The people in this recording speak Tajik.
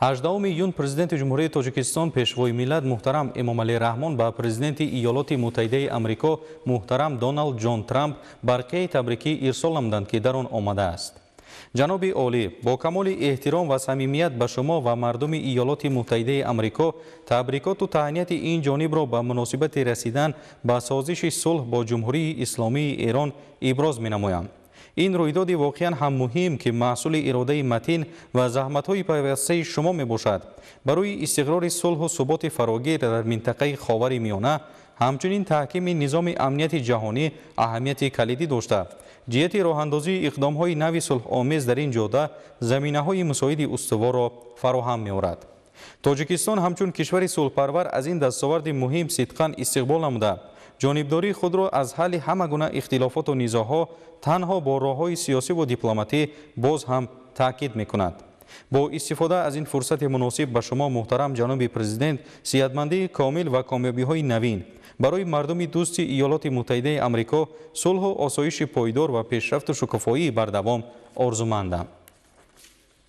18 июн Президенти Ҷумҳурии Тоҷикистон, Пешвои миллат муҳтарам Эмомалӣ Раҳмон ба Президенти Иёлоти Муттаҳидаи Амрико муҳтарам Доналд Ҷон Трамп барқияи табрикӣ ирсол намуданд, ки дар он омадааст: Ҷаноби олӣ, бо камоли эҳтиром ва самимият ба шумо ва мардуми Иёлоти Муттаҳидаи Амрико табрикоту таҳнияти ин ҷонибро ба муносибати расидан ба созиши сулҳ бо Ҷумҳурии Исломии Эрон иброз менамоям. Ин рӯйдоди воқеан ҳам муҳим, ки маҳсули иродаи матин ва заҳматҳои пайвастаи шумо мебошад, барои истиқрори сулҳу суботи фарогир дар минтақаи Ховари Миёна, ҳамчунин таҳкими низоми амнияти ҷаҳонӣ аҳамияти калидӣ дошта, ҷиҳати роҳандозии иқдомҳои нави сулҳомез дар ин ҷода заминаҳои мусоиди устуворро фароҳам меорад. Тоҷикистон ҳамчун кишвари сулҳпарвар аз ин дастоварди муҳим сидқан истиқбол намуда, ҷонибдории худро аз ҳалли ҳама гуна ихтилофоту низоъҳо танҳо бо роҳҳои сиёсиву дипломатӣ боз ҳам таъкид мекунад. Бо истифода аз ин фурсати муносиб ба шумо, муҳтарам ҷаноби президент, сиҳатмандии комил ва комёбиҳои навин, барои мардуми дӯсти Иёлоти Муттаҳидаи Амрико сулҳу осоиши пойдор ва пешрафту шукуфоии бардавом орзумандам.